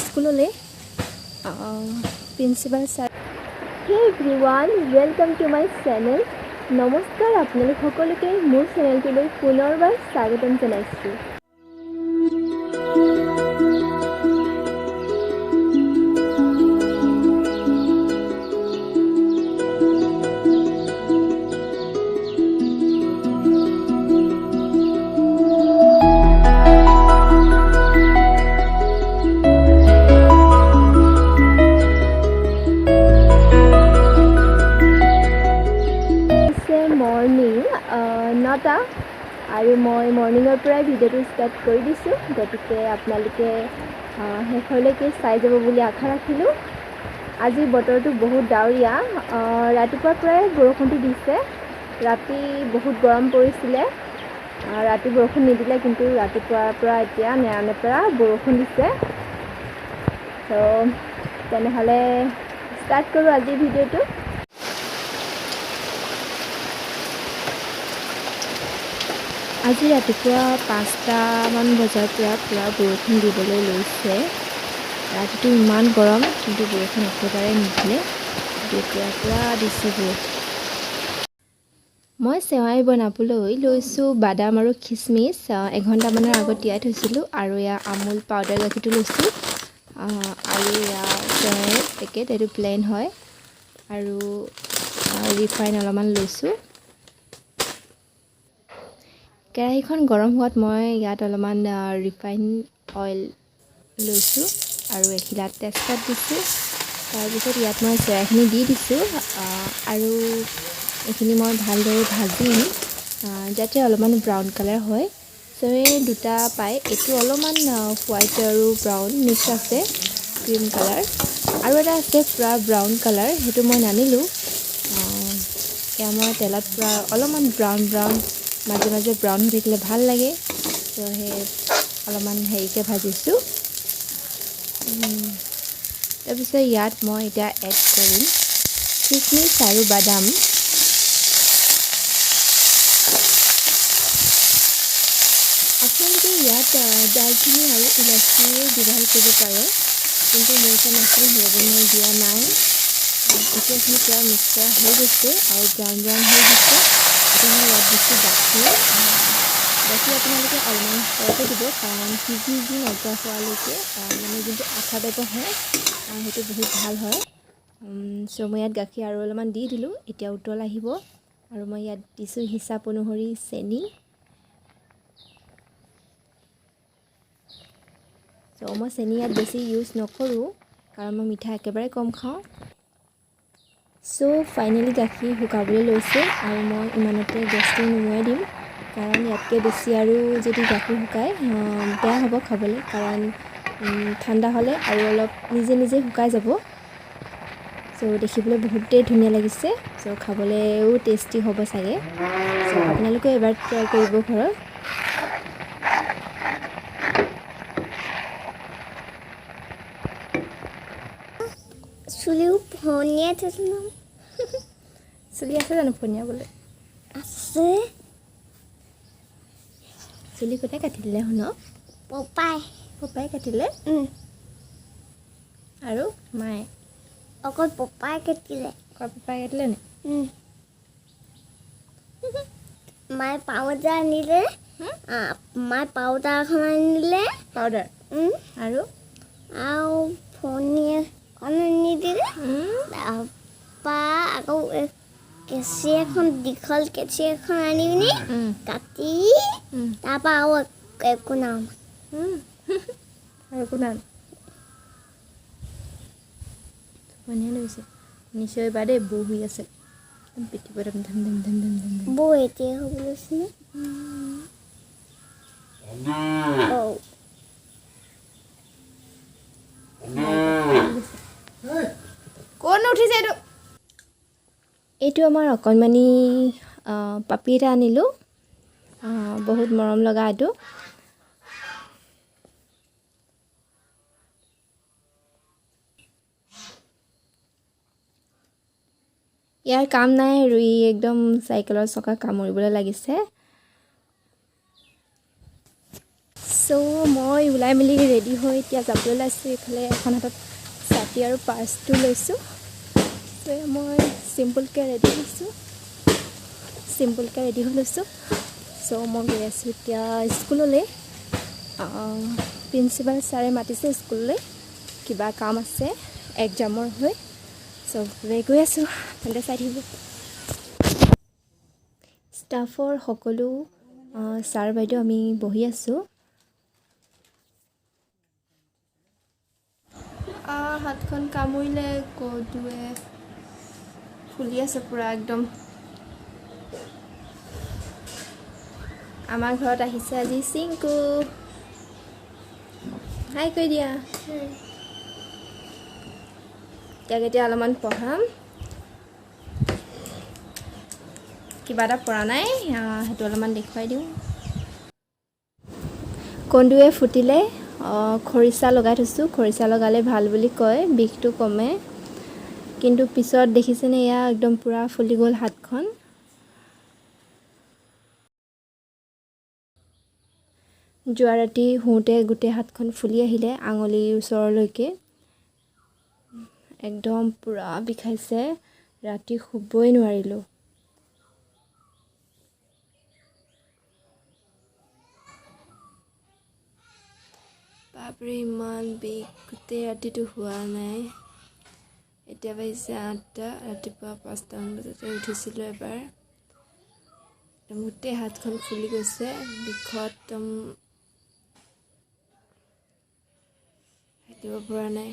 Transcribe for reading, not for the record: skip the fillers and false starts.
স্কুললৈ Principal sir. Hey everyone, welcome to my channel. নমস্কাৰ, আপোনালোক সকলোকে মোৰ চেনেলটোলৈ পুনৰবাৰ স্বাগতম জনাইছোঁ। হৈছে মৰ্ণিং 9টা আৰু মই মৰ্ণিঙৰ পৰাই ভিডিঅ'টো ষ্টাৰ্ট কৰি দিছোঁ, গতিকে আপোনালোকে শেষলৈকে চাই যাব বুলি আশা ৰাখিলোঁ। আজি বতৰটো বহুত ডাৱৰীয়া। ৰাতিপুৱাৰ পৰাই বৰষুণটো দিছে। ৰাতি বহুত গৰম পৰিছিলে। ৰাতি বৰষুণ নিদিলে, কিন্তু ৰাতিপুৱাৰ পৰা এতিয়া নেৰানেপেৰা বৰষুণ দিছে। ত' তেনেহ'লে ষ্টাৰ্ট কৰোঁ আজিৰ ভিডিঅ'টো। আজি ৰাতিপুৱা 5টামান বজাৰ পৰা পূৰা বৰষুণ দিবলৈ লৈছে। ৰাতিটো ইমান গৰম, কিন্তু বৰষুণ একেবাৰে নিদিলে। এতিয়া পূৰা দিছে বৰষুণ। মই চেৱাই বনাবলৈ লৈছোঁ বাদাম আৰু খিচমিচ এঘণ্টামানৰ আগত তিয়াই থৈছিলোঁ আৰু এয়া আমুল পাউডাৰ গাখীৰটো লৈছোঁ আৰু এয়া চেৱাইৰ পেকেট, এইটো প্লেইন হয়, আৰু ৰিফাইন অলপমান লৈছোঁ। কেৰাহীখন গৰম হোৱাত মই ইয়াত অলপমান ৰিফাইন অইল লৈছোঁ আৰু এখিলা তেজপাত দিছোঁ। তাৰপিছত ইয়াত মই চেৱাইখিনি দি দিছোঁ আৰু এইখিনি মই ভালদৰে ভাজিম যাতে অলপমান ব্ৰাউন কালাৰ হয়। চেৱাই দুটা পায়, এইটো অলপমান হোৱাইট আৰু ব্ৰাউন মিক্স আছে, ক্ৰীম কালাৰ, আৰু এটা আছে পূৰা ব্ৰাউন কালাৰ, সেইটো মই নানিলোঁ। এয়া মই তেলত পূৰা অলপমান ব্ৰাউন ব্ৰাউন, মাজে মাজে ব্ৰাউন হৈ থাকিলে ভাল লাগে, ত' সেই অলপমান হেৰিকৈ ভাজিছোঁ। তাৰপিছত ইয়াত মই এতিয়া এড কৰিম খিচমিচ আৰু বাদাম। আপোনালোকে ইয়াত দালচেনি আৰু ইলাচিও ব্যৱহাৰ কৰিব পাৰে, কিন্তু মোৰ ওচৰত নাছিল, সেইবাবে মই দিয়া নাই। এতিয়া এইখিনি পূৰা মিক্স কৰা হৈ গৈছে আৰু ব্ৰাউন ব্ৰাউন হৈ গৈছে। এতিয়া মই ইয়াত দিছোঁ গাখীৰ। গাখীৰ আপোনালোকে অলপমান সৰহকৈ দিব, কাৰণ সিজি সিজি নাইকিয়া হোৱালৈকে মানে যোনটো আঠা টাইপৰ হয়, সেইটো বহুত ভাল হয়। চ' মই ইয়াত গাখীৰ আৰু অলপমান দি দিলোঁ। এতিয়া উতল আহিব আৰু মই ইয়াত দিছোঁ হিচাপ অনুসৰি চেনি। চ' মই চেনি ইয়াত বেছি ইউজ নকৰোঁ, কাৰণ মই মিঠা একেবাৰে কম খাওঁ। চ' ফাইনেলি গাখীৰ শুকাবলৈ লৈছে আৰু মই ইমানতে গেছটো নুমুৱাই দিম, কাৰণ ইয়াতকৈ বেছি আৰু যদি গাখীৰ শুকায়, বেয়া হ'ব খাবলৈ, কাৰণ ঠাণ্ডা হ'লে আৰু অলপ নিজে নিজে শুকাই যাব। চ' দেখিবলৈ বহুতেই ধুনীয়া লাগিছে, চ' খাবলৈও টেষ্টি হ'ব চাগে। চ' আপোনালোকেও এবাৰ ট্ৰাই কৰিব ঘৰত। চুলিও ফণিয়াই থৈছোঁ নহয়। চুলি আছে জানো ফণিয়াবলৈ? আছে। চুলি কোনে কাটি দিলে শুনক? পপাই। পপাই কাটিলে? আৰু মায়ে? অকল পপাই কাটিলে। অকল পপাই কাটিলে নি? মায়ে পাউডাৰ আনিলে। মায়ে পাউডাৰ এখন আনিলে। পাউডাৰ? আৰু? আৰু ফণি এখন আনি দিলে। তাৰপৰা আকৌ এই কেঁচি এখন, দীঘল কেঁচি এখন আনি পিনি কাটি, তাৰপৰা আৰু একো নাই। আৰু একো নাই। টোপনিয়ে ধৰিছে নিশ্চয় বা দেই। বৌ শুই আছে, একদম পিটিব ধম ধম ধম ধম ধম ধম ধম। বৌ এতিয়া হ'ব লৈছে নে? অ'। কোন উঠিছে এইটো? এইটো আমাৰ অকণমানি পাপি এটা আনিলোঁ। বহুত মৰম লগা এইটো। ইয়াৰ কাম নাই, ৰুই একদম চাইকেলৰ চকা কামুৰিবলৈ লাগিছে। চ' মই ওলাই মেলি ৰেডি হৈ এতিয়া যাবলৈ ওলাইছোঁ। এইফালে এখন হাতত ছাতি আৰু পাৰ্চটো লৈছোঁ। চ' মই চিম্পুলকৈ ৰেডি হৈছোঁ, চিম্পুলকৈ ৰেডি হৈ লৈছোঁ। চ' মই গৈ আছোঁ এতিয়া স্কুললৈ। প্ৰিন্সিপাল ছাৰে মাতিছে স্কুললৈ, কিবা কাম আছে এক্সামৰ হৈ। চবে গৈ আছোঁ, তেন্তে চাই থাকিব। ষ্টাফৰ সকলো ছাৰ বাইদেউ আমি বহি আছোঁ। হাতখন কামুৰিলে কদুৱে, ফুলি আছে পূৰা একদম। আমাৰ ঘৰত আহিছে আজি চিংকু। হাই কৈ দিয়া। ইয়াক এতিয়া অলপমান পঢ়াম, কিবা এটা পৰা নাই সেইটো অলপমান দেখুৱাই দিওঁ। কন্দুৱে ফুটিলে খৰিচা লগাই থৈছোঁ। খৰিচা লগালে ভাল বুলি কয়, বিষটো কমে। কিন্তু পিছত দেখিছেনে এয়া একদম পূৰা ফুলি গ'ল হাতখন। যোৱা ৰাতি শুওঁতে গোটেই হাতখন ফুলি আহিলে আঙুলিৰ ওচৰলৈকে, একদম পূৰা বিষাইছে, ৰাতি শুবই নোৱাৰিলোঁ। বাপৰে ইমান বিষ, গোটেই ৰাতিটো শোৱা নাই। এতিয়া বাজিছে 8টা, ৰাতিপুৱা 5টামান বজাতে উঠিছিলোঁ এবাৰ। একদম গোটেই হাতখন ফুলি গৈছে বিষত, একদম থাকিব পৰা নাই।